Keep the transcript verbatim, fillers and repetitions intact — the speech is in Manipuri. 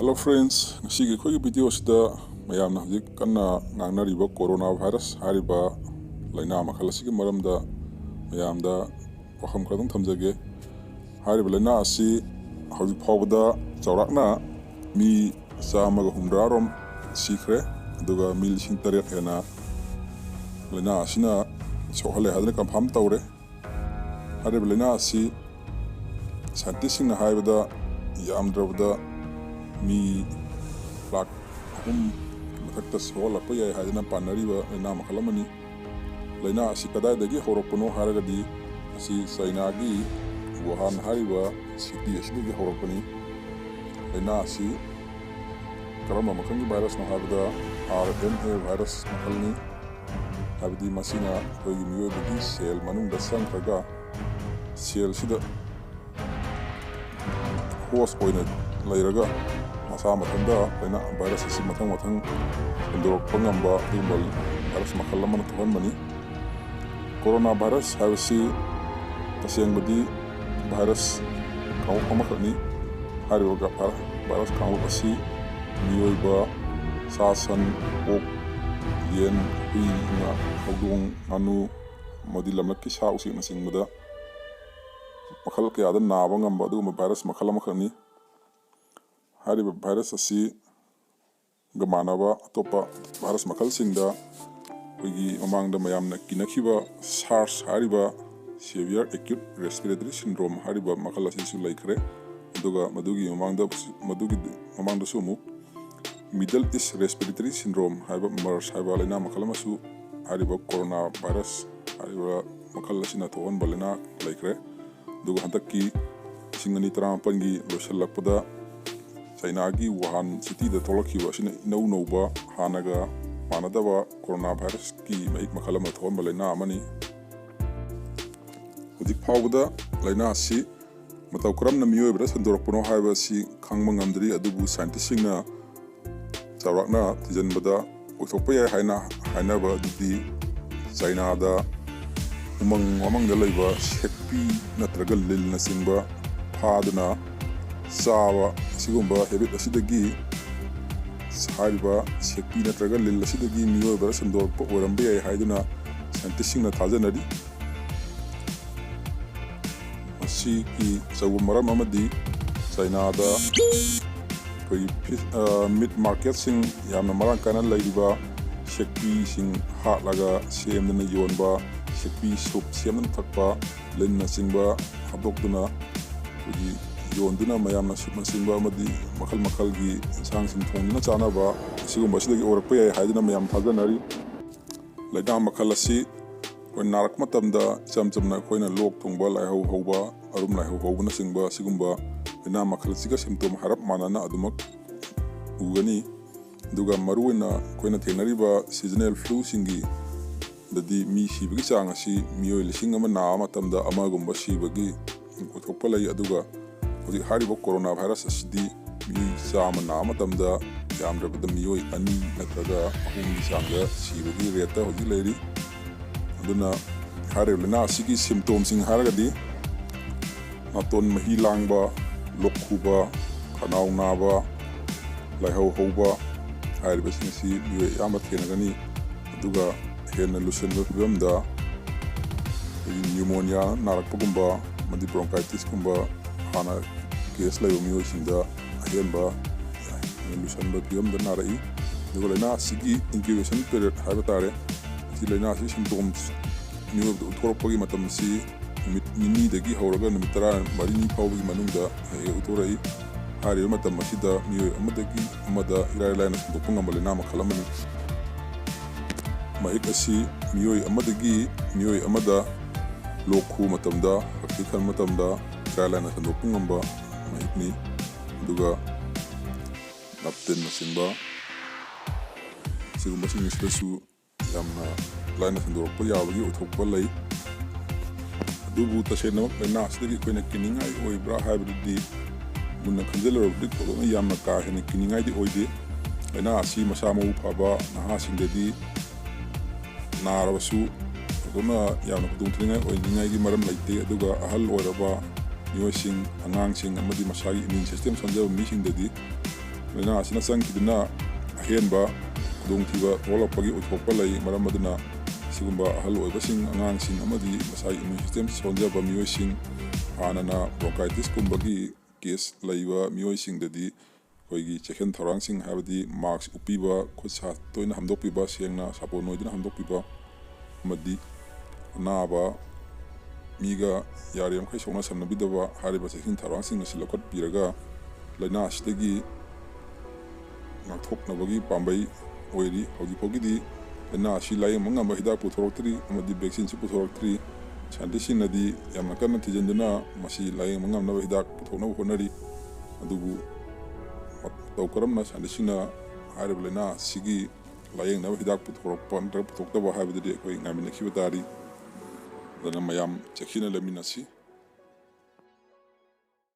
Hello friends, ꯉꯁꯤꯒꯤ ꯑꯩꯈꯣꯏꯒꯤ video ꯑꯁꯤꯗ ꯃꯌꯥꯝꯅ ꯍꯧꯖꯤꯛ ꯀꯟꯅ ꯉꯥꯡꯅꯔꯤꯕ corona virus ꯍꯥꯏꯔꯤꯕ ꯂꯥꯏꯅꯥ ꯃꯈꯜ ꯑꯁꯤꯒꯤ ꯃꯔꯝꯗ ꯃꯌꯥꯝꯗ ꯋꯥꯐꯝ ꯈꯔꯗꯪ ꯊꯝꯖꯒꯦ꯫ ꯍꯥꯏꯔꯤꯕ ꯂꯥꯏꯅꯥ ꯑꯁꯤ ꯍꯧꯖꯤꯛ ꯐꯥꯎꯕꯗ ꯆꯥꯎꯔꯥꯛꯅ ꯃꯤ ꯆꯥꯝꯃꯒ ꯍꯨꯝꯗ꯭ꯔꯥ ꯔꯣꯝ ꯁꯤꯈ꯭ꯔꯦ, ꯑꯗꯨꯒ ꯃꯤ ꯂꯤꯁꯤꯡ ꯇꯔꯦꯠ ꯍꯦꯟꯅ ꯂꯥꯏꯅꯥ ꯑꯁꯤꯅ ꯁꯣꯛꯍꯜꯂꯦ ꯍꯥꯏꯗꯨꯅ confirm ꯇꯧꯔꯦ꯫ ꯍꯥꯏꯔꯤꯕ ꯂꯥꯏꯅꯥ ꯑꯁꯤ scientistꯁꯤꯡꯅ ꯍꯥꯏꯕꯗ ꯌꯥꯝꯗ꯭ꯔꯕꯗ ꯃꯤ ꯂꯥꯈ ꯑꯍꯨꯝ ꯃꯊꯛꯇ ꯁꯣꯛꯍꯜꯂꯛꯄ ꯌꯥꯏ ꯍꯥꯏꯗꯨꯅ ꯄꯥꯅꯔꯤꯕ ꯂꯥꯏꯅꯥ ꯃꯈꯜ ꯑꯃꯅꯤ꯫ ꯂꯥꯏꯅꯥ ꯑꯁꯤ ꯀꯗꯥꯏꯗꯒꯤ ꯍꯧꯔꯛꯄꯅꯣ ꯍꯥꯏꯔꯒꯗꯤ, ꯃꯁꯤ ꯆꯥꯏꯅꯥꯒꯤ ꯋꯨꯍꯥꯟ ꯍꯥꯏꯔꯤꯕ city ꯑꯁꯤꯗꯒꯤ ꯍꯧꯔꯛꯄꯅꯤ꯫ ꯂꯥꯏꯅꯥ ꯑꯁꯤ ꯀꯔꯝꯕ ꯃꯈꯜꯒꯤ virusꯅꯣ ꯍꯥꯏꯕꯗ, RNA virus ꯃꯈꯜꯅꯤ꯫ ꯍꯥꯏꯕꯗꯤ ꯃꯁꯤꯅ ꯑꯩꯈꯣꯏꯒꯤ ꯃꯤꯑꯣꯏꯕꯒꯤ cell ꯃꯅꯨꯡꯗ ꯆꯪꯈ꯭ꯔꯒ cellꯁꯤꯗ host ꯑꯣꯏꯅ ꯂꯩꯔꯒ ꯃꯁꯥ ꯃꯊꯟꯇ ꯂꯥꯏꯅꯥ virus ꯑꯁꯤ ꯃꯊꯪ ꯃꯊꯪ ꯍꯦꯟꯗꯣꯔꯛꯄ ꯉꯝꯕ ꯑꯗꯨꯒꯨꯝꯕ virus ꯃꯈꯜ ꯑꯃꯅ ꯊꯣꯛꯍꯟꯕꯅꯤ꯫ Corona virus ꯍꯥꯏꯕꯁꯤ ꯇꯁꯦꯡꯕꯗꯤ virus ꯀꯥꯡꯂꯨꯞ ꯑꯃꯈꯛꯅꯤ꯫ ꯍꯥꯏꯔꯤꯕ virus ꯀꯥꯡꯂꯨꯞ ꯑꯁꯤ ꯃꯤꯑꯣꯏꯕ, ꯁꯥ ꯁꯟ, ꯑꯣꯛ, ꯌꯦꯟ, ꯍꯨꯏ, ꯉꯥ, ꯍꯧꯗꯣꯡ, ꯉꯥꯅꯨ, ꯑꯃꯗꯤ ꯂꯝꯂꯛꯀꯤ ꯁꯥ ꯎꯆꯦꯛꯅꯆꯤꯡꯕꯗ ꯃꯈꯜ ꯀꯌꯥꯗ ꯅꯥꯕ ꯉꯝꯕ ꯑꯗꯨꯒꯨꯝꯕ virus ꯃꯈꯜ ꯑꯃꯈꯛꯅꯤ꯫ ꯍꯥꯏꯔꯤꯕ virus ꯑꯁꯤꯒ ꯃꯥꯟꯅꯕ ꯑꯇꯣꯞꯄ virus ꯃꯈꯜꯁꯤꯡꯗ ꯑꯩꯈꯣꯏꯒꯤ ꯃꯃꯥꯡꯗ ꯃꯌꯥꯝꯅ ꯀꯤꯅꯈꯤꯕ SARS ꯍꯥꯏꯔꯤꯕ Severe Acute Respiratory Syndrome ꯍꯥꯏꯔꯤꯕ ꯃꯈꯜ ꯑꯁꯤꯁꯨ ꯂꯩꯈ꯭ꯔꯦ꯫ ꯑꯗꯨꯒ ꯃꯗꯨꯒꯤ ꯃꯃꯥꯡꯗ, ꯃꯗꯨꯒꯤ ꯃꯃꯥꯡꯗꯁꯨ ꯑꯃꯨꯛ Middle East Respiratory Syndrome ꯍꯥꯏꯕ, MERS ꯍꯥꯏꯕ ꯂꯥꯏꯅꯥ ꯃꯈꯜ ꯑꯃꯁꯨ ꯍꯥꯏꯔꯤꯕ corona virus ꯍꯥꯏꯔꯤꯕ ꯃꯈꯜ ꯑꯁꯤꯅ ꯊꯣꯛꯍꯟꯕ ꯂꯥꯏꯅꯥ ꯂꯩꯈ꯭ꯔꯦ꯫ ꯑꯗꯨꯒ ꯍꯟꯗꯛꯀꯤ ꯂꯤꯁꯤꯡ ꯑꯅꯤ ꯇꯔꯥꯃꯥꯄꯜꯒꯤ ꯂꯣꯏꯁꯤꯜꯂꯛꯄꯗ ꯆꯥꯏꯅꯥꯒꯤ ꯋꯨꯍꯥꯟ cityꯗ ꯊꯣꯛꯂꯛꯈꯤꯕ ꯑꯁꯤꯅ ꯏꯅꯧ ꯅꯧꯕ, ꯍꯥꯟꯅꯒ ꯃꯥꯟꯅꯗꯕ corona virusꯀꯤ ꯃꯍꯤꯛ ꯃꯈꯜ ꯑꯃ ꯊꯣꯛꯍꯟꯕ ꯂꯥꯏꯅꯥ ꯑꯃꯅꯤ꯫ ꯍꯧꯖꯤꯛ ꯐꯥꯎꯕꯗ ꯂꯥꯏꯅꯥ ꯑꯁꯤ ꯃꯇꯧ ꯀꯔꯝꯅ ꯃꯤꯑꯣꯏꯕꯗ ꯁꯟꯗꯣꯔꯛꯄꯅꯣ ꯍꯥꯏꯕꯁꯤ ꯈꯪꯕ ꯉꯝꯗ꯭ꯔꯤ, ꯑꯗꯨꯕꯨ scientistꯁꯤꯡꯅ ꯆꯥꯎꯔꯥꯛꯅ ꯊꯤꯖꯤꯟꯕꯗ ꯑꯣꯏꯊꯣꯛꯄ ꯌꯥꯏ ꯍꯥꯏꯅ ꯍꯥꯏꯅꯕ ꯑꯗꯨꯗꯤ ꯆꯥꯏꯅꯥꯗ ꯎꯃꯪ ꯋꯥꯃꯪꯗ ꯂꯩꯕ ꯁꯦꯛꯄꯤ ꯅꯠꯇ꯭ꯔꯒ ꯂꯤꯟꯅꯆꯤꯡꯕ ꯐꯥꯗꯨꯅ ꯆꯥꯕ ꯑꯁꯤꯒꯨꯝꯕ ꯍꯦꯕꯤꯠ ꯑꯁꯤꯗꯒꯤ ꯍꯥꯏꯔꯤꯕ ꯁꯦꯛꯄꯤ ꯅꯠꯇ꯭ꯔꯒ ꯂꯤꯜ ꯑꯁꯤꯗꯒꯤ ꯃꯤꯑꯣꯏꯕꯗ ꯁꯟꯗꯣꯔꯛꯄ ꯑꯣꯏꯔꯝꯕ ꯌꯥꯏ ꯍꯥꯏꯗꯨꯅ ꯁꯥꯏꯟꯇꯤꯁꯁꯤꯡꯅ ꯊꯥꯖꯅꯔꯤ꯫ ꯃꯁꯤꯒꯤ ꯑꯆꯧꯕ ꯃꯔꯝ ꯑꯃꯗꯤ ꯆꯥꯏꯅꯥꯗ ꯑꯩꯈꯣꯏꯒꯤ ꯐꯤ-, ꯑ, ꯃꯤꯠ ꯃꯥꯔꯀꯦꯠꯁꯤꯡ ꯌꯥꯝꯅ ꯃꯔꯥꯡ ꯀꯥꯏꯅ ꯂꯩꯔꯤꯕ ꯁꯦꯛꯄꯤꯁꯤꯡ ꯍꯥꯠꯂꯒ ꯁꯦꯝꯗꯨꯅ ꯌꯣꯟꯕ, ꯁꯦꯛꯄꯤ ꯁꯨꯞ ꯁꯦꯝꯗꯨꯅ ꯊꯛꯄ, ꯂꯤꯟꯅꯆꯤꯡꯕ ꯍꯥꯠꯇꯣꯛꯇꯨꯅ ꯑꯩꯈꯣꯏꯒꯤ ꯌꯣꯟꯗꯨꯅ ꯃꯌꯥꯝꯅ ꯁꯨꯞꯅꯆꯤꯡꯕ ꯑꯃꯗꯤ ꯃꯈꯜ ꯃꯈꯜꯒꯤ ꯏꯟꯁꯥꯡꯁꯤꯡ ꯊꯣꯡꯗꯨꯅ ꯆꯥꯅꯕ ꯑꯁꯤꯒꯨꯝꯕ ꯑꯁꯤꯗꯒꯤ ꯑꯣꯏꯔꯛꯄ ꯌꯥꯏ ꯍꯥꯏꯗꯨꯅ ꯃꯌꯥꯝ ꯊꯥꯖꯅꯔꯤ꯫ ꯂꯥꯏꯅꯥ ꯃꯈꯜ ꯑꯁꯤ ꯑꯩꯈꯣꯏ ꯅꯥꯔꯛꯄ ꯃꯇꯝꯗ ꯏꯆꯝ ꯆꯝꯅ ꯑꯩꯈꯣꯏꯅ ꯂꯣꯛ ꯊꯨꯡꯕ, ꯂꯥꯏꯍꯧ ꯍꯧꯕ, ꯑꯔꯨꯝ ꯂꯥꯏꯍꯧ ꯍꯧꯕꯅꯆꯤꯡꯕ ꯑꯁꯤꯒꯨꯝꯕ ꯂꯥꯏꯅꯥ ꯃꯈꯜ ꯑꯁꯤꯒ ꯁꯤꯝꯇꯣꯝ ꯍꯥꯏꯔꯞ ꯃꯥꯟꯅꯅ ꯑꯗꯨꯃꯛ ꯎꯒꯅꯤ꯫ ꯑꯗꯨꯒ ꯃꯔꯨꯑꯣꯏꯅ ꯑꯩꯈꯣꯏꯅ ꯊꯦꯡꯅꯔꯤꯕ ꯁꯤꯖꯅꯦꯜ ꯐ꯭ꯂꯨꯁꯤꯡꯒꯤ ꯗꯗꯤ ꯃꯤ ꯁꯤꯕꯒꯤ ꯆꯥꯡ ꯑꯁꯤ ꯃꯤꯑꯣꯏ ꯂꯤꯁꯤꯡ ꯑꯃ ꯅꯥꯕ ꯃꯇꯝꯗ ꯑꯃꯒꯨꯝꯕ ꯁꯤꯕꯒꯤ ꯑꯣꯏꯊꯣꯛꯄ ꯂꯩ꯫ ꯑꯗꯨꯒ ꯍꯧꯖꯤꯛ ꯍꯥꯏꯔꯤꯕ ꯀꯣꯔꯣꯅꯥ ꯚꯥꯏꯔꯁ ꯑꯁꯤꯗꯤ ꯃꯤꯑꯣꯏ ꯆꯥꯝꯃ ꯅꯥꯕ ꯃꯇꯝꯗ ꯌꯥꯝꯗ꯭ꯔꯕꯗ ꯃꯤꯑꯣꯏ ꯑꯅꯤ ꯅꯠꯇ꯭ꯔꯒ ꯑꯍꯨꯝꯒꯤ ꯆꯥꯡꯗ ꯁꯤꯕꯒꯤ ꯔꯦꯠꯇ ꯍꯧꯖꯤꯛ ꯂꯩꯔꯤ꯫ ꯑꯗꯨꯅ ꯍꯥꯏꯔꯤꯕ ꯂꯥꯏꯅꯥ ꯑꯁꯤꯒꯤ ꯁꯤꯝꯇꯣꯝꯁꯤꯡ ꯍꯥꯏꯔꯒꯗꯤ ꯅꯥꯇꯣꯟ ꯃꯍꯤ ꯂꯥꯡꯕ, ꯂꯣꯛ ꯈꯨꯕ, ꯈꯅꯥꯎ ꯅꯥꯕ, ꯂꯥꯏꯍꯧ ꯍꯧꯕ ꯍꯥꯏꯔꯤꯕꯁꯤꯡ ꯑꯁꯤ ꯃꯤꯑꯣꯏ ꯑꯌꯥꯝꯕ ꯊꯦꯡꯅꯒꯅꯤ꯫ ꯑꯗꯨꯒ ꯍꯦꯟꯅ ꯂꯨꯁꯟꯕ ꯐꯤꯕꯝꯗ ꯑꯩꯈꯣꯏꯒꯤ ꯅ꯭ꯌꯨꯃꯣꯅꯤꯌꯥ ꯅꯥꯔꯛꯄꯒꯨꯝꯕ ꯑꯃꯗꯤ ꯕ꯭ꯔꯣꯡꯀꯥꯏꯇꯤꯁꯀꯨꯝꯕ ꯍꯥꯟꯅ ꯀꯦꯁ ꯂꯩꯕ ꯃꯤꯑꯣꯏꯁꯤꯡꯗ ꯑꯍꯦꯟꯕ ꯂꯨꯁꯟꯕ ꯐꯤꯕꯝꯗ ꯅꯥꯔꯛꯏ꯫ ꯑꯗꯨꯒ ꯂꯥꯏꯅꯥ ꯑꯁꯤꯒꯤ ꯏꯟꯀ꯭ꯌꯨꯕꯦꯁꯟ ꯄꯤꯔꯤꯌꯗ ꯍꯥꯏꯕ ꯇꯥꯔꯦ꯫ ꯃꯁꯤ ꯂꯥꯏꯅꯥ ꯑꯁꯤ ꯁꯤꯝꯇꯣꯝꯁ ꯃꯤꯑꯣꯏꯕꯗ ꯎꯠꯊꯣꯔꯛꯄꯒꯤ ꯃꯇꯝ ꯑꯁꯤ ꯅꯨꯃꯤꯠ ꯅꯤꯅꯤꯗꯒꯤ ꯍꯧꯔꯒ ꯅꯨꯃꯤꯠ ꯇꯔꯥ ꯃꯔꯤꯅꯤ ꯐꯥꯎꯕꯒꯤ ꯃꯅꯨꯡꯗ ꯍꯦꯛ ꯍꯦꯛ ꯎꯠꯊꯣꯔꯛꯏ꯫ ꯍꯥꯏꯔꯤꯕ ꯃꯇꯝ ꯑꯁꯤꯗ ꯃꯤꯑꯣꯏ ꯑꯃꯗꯒꯤ ꯑꯃꯗ ꯏꯔꯥꯏ ꯂꯥꯏꯅ ꯁꯟꯗꯣꯛꯄ ꯉꯝꯕ ꯂꯥꯏꯅꯥ ꯃꯈꯜ ꯑꯃꯅꯤ꯫ ꯃꯍꯤꯛ ꯑꯁꯤ ꯃꯤꯑꯣꯏ ꯑꯃꯗꯒꯤ ꯃꯤꯑꯣꯏ ꯑꯃꯗ ꯂꯣꯛ ꯈꯨꯕ ꯃꯇꯝꯗ, ꯍꯛꯊꯤ ꯈꯟꯕ ꯃꯇꯝꯗ ꯏꯔꯥꯏ ꯂꯥꯏꯅ ꯁꯟꯗꯣꯛꯄ ꯉꯝꯕ ꯃꯍꯤꯛꯅꯤ꯫ ꯑꯗꯨꯒ ꯅꯞꯇꯤꯟꯅꯆꯤꯡꯕ ꯑꯁꯤꯒꯨꯝꯕꯁꯤꯡ ꯑꯁꯤꯗꯁꯨ ꯌꯥꯝꯅ ꯂꯥꯏꯅ ꯁꯟꯗꯣꯔꯛꯄ ꯌꯥꯕꯒꯤ ꯑꯣꯏꯊꯣꯛꯄ ꯂꯩ꯫ ꯑꯗꯨꯕꯨ ꯇꯁꯦꯡꯅꯃꯛ ꯂꯥꯏꯅꯥ ꯑꯁꯤꯗꯒꯤ ꯑꯩꯈꯣꯏꯅ ꯀꯤꯅꯤꯡꯉꯥꯏ ꯑꯣꯏꯕ꯭ꯔꯥ ꯍꯥꯏꯕꯗꯨꯗꯤ ꯃꯨꯟꯅ ꯈꯟꯖꯤꯜꯂꯨꯔꯕꯗꯤ ꯊꯣꯏꯗꯣꯛꯅ ꯌꯥꯝꯅ ꯀꯥ ꯍꯦꯟꯅ ꯀꯤꯅꯤꯡꯉꯥꯏꯗꯤ ꯑꯣꯏꯗꯦ꯫ ꯂꯥꯏꯅꯥ ꯑꯁꯤ ꯃꯁꯥ ꯃꯎ ꯐꯕ ꯅꯍꯥꯁꯤꯡꯗꯗꯤ ꯅꯥꯔꯕꯁꯨ ꯊꯣꯏꯗꯣꯛꯅ ꯌꯥꯝꯅ ꯈꯨꯗꯣꯡꯊꯤꯅꯤꯡꯉꯥꯏ ꯑꯣꯏꯅꯤꯡꯉꯥꯏꯒꯤ ꯃꯔꯝ ꯂꯩꯇꯦ꯫ ꯑꯗꯨꯒ ꯑꯍꯜ ꯑꯣꯏꯔꯕ ꯃꯤꯑꯣꯏꯁꯤꯡ, ꯑꯉꯥꯡꯁꯤꯡ ꯑꯃꯗꯤ ꯃꯁꯥꯒꯤ immune system ꯁꯣꯟꯖꯕ ꯃꯤꯁꯤꯡꯗꯗꯤ ꯂꯥꯏꯅꯥ ꯑꯁꯤꯅ ꯆꯪꯈꯤꯗꯨꯅ ꯑꯍꯦꯟꯕ ꯈꯨꯗꯣꯡꯊꯤꯕ ꯊꯣꯛꯂꯛꯄꯒꯤ ꯑꯣꯏꯊꯣꯛꯄ ꯂꯩ꯫ ꯃꯔꯝ ꯑꯗꯨꯅ ꯑꯁꯤꯒꯨꯝꯕ ꯑꯍꯜ ꯑꯣꯏꯕꯁꯤꯡ, ꯑꯉꯥꯡꯁꯤꯡ ꯑꯃꯗꯤ ꯃꯁꯥꯒꯤ immune system ꯁꯣꯟꯖꯕ ꯃꯤꯑꯣꯏꯁꯤꯡ, ꯍꯥꯟꯅꯅ bronchitis ꯀꯨꯝꯕꯒꯤ case ꯂꯩꯕ ꯃꯤꯑꯣꯏꯁꯤꯡꯗꯗꯤ ꯑꯩꯈꯣꯏꯒꯤ ꯆꯦꯛꯁꯤꯟ ꯊꯧꯔꯥꯡꯁꯤꯡ, ꯍꯥꯏꯕꯗꯤ mask ꯎꯞꯄꯤꯕ, ꯈꯨꯠ ꯁꯥ ꯇꯣꯏꯅ ꯍꯥꯝꯗꯣꯛꯄꯤꯕ, ꯁꯦꯡꯅ ꯁꯥꯄꯣꯟ ꯑꯣꯏꯗꯨꯅ ꯍꯥꯝꯗꯣꯛꯄꯤꯕ, ꯑꯃꯗꯤ ꯑꯅꯥꯕ ꯃꯤꯒ ꯌꯥꯔꯤꯕꯃꯈꯩ ꯁꯣꯛꯅ ꯁꯝꯅꯕꯤꯗꯕ ꯍꯥꯏꯔꯤꯕ ꯆꯦꯛꯁꯤꯟ ꯊꯧꯔꯥꯡꯁꯤꯡ ꯑꯁꯤ ꯂꯧꯈꯠꯄꯤꯔꯒ ꯂꯥꯏꯅꯥ ꯑꯁꯤꯗꯒꯤ ꯉꯥꯛꯊꯣꯛꯅꯕꯒꯤ ꯄꯥꯝꯕꯩ ꯑꯣꯏꯔꯤ꯫ ꯍꯧꯖꯤꯛ ꯐꯥꯎꯒꯤꯗꯤ ꯂꯥꯏꯅꯥ ꯑꯁꯤ ꯂꯥꯌꯦꯡꯕ ꯉꯝꯕ ꯍꯤꯗꯥꯛ ꯄꯨꯊꯣꯔꯛꯇ꯭ꯔꯤ ꯑꯃꯗꯤ vaccine ꯁꯨ ꯄꯨꯊꯣꯔꯛꯇ꯭ꯔꯤ꯫ Scientist ꯁꯤꯡꯅꯗꯤ ꯌꯥꯝꯅ ꯀꯟꯅ ꯊꯤꯖꯤꯟꯗꯨꯅ ꯃꯁꯤ ꯂꯥꯌꯦꯡꯕ ꯉꯝꯅꯕ ꯍꯤꯗꯥꯛ ꯄꯨꯊꯣꯛꯅꯕ ꯍꯣꯠꯅꯔꯤ꯫ ꯑꯗꯨꯕꯨ ꯃꯇꯧ ꯀꯔꯝꯅ scientist ꯁꯤꯡꯅ ꯍꯥꯏꯔꯤꯕ ꯂꯥꯏꯅꯥ ꯑꯁꯤꯒꯤ ꯂꯥꯌꯦꯡꯅꯕ ꯍꯤꯗꯥꯛ ꯄꯨꯊꯣꯔꯛꯄ ꯅꯠꯇ꯭ꯔꯒ ꯄꯨꯊꯣꯛꯇꯕ ꯍꯥꯏꯕꯗꯨꯗꯤ ꯑꯩꯈꯣꯏ ꯉꯥꯏꯃꯤꯟꯅꯈꯤꯕ ꯇꯥꯔꯤ꯫ ꯑꯗꯨꯅ ꯃꯌꯥꯝ ꯆꯦꯛꯁꯤꯟꯅ ꯂꯩꯃꯤꯟꯅꯁꯤ꯫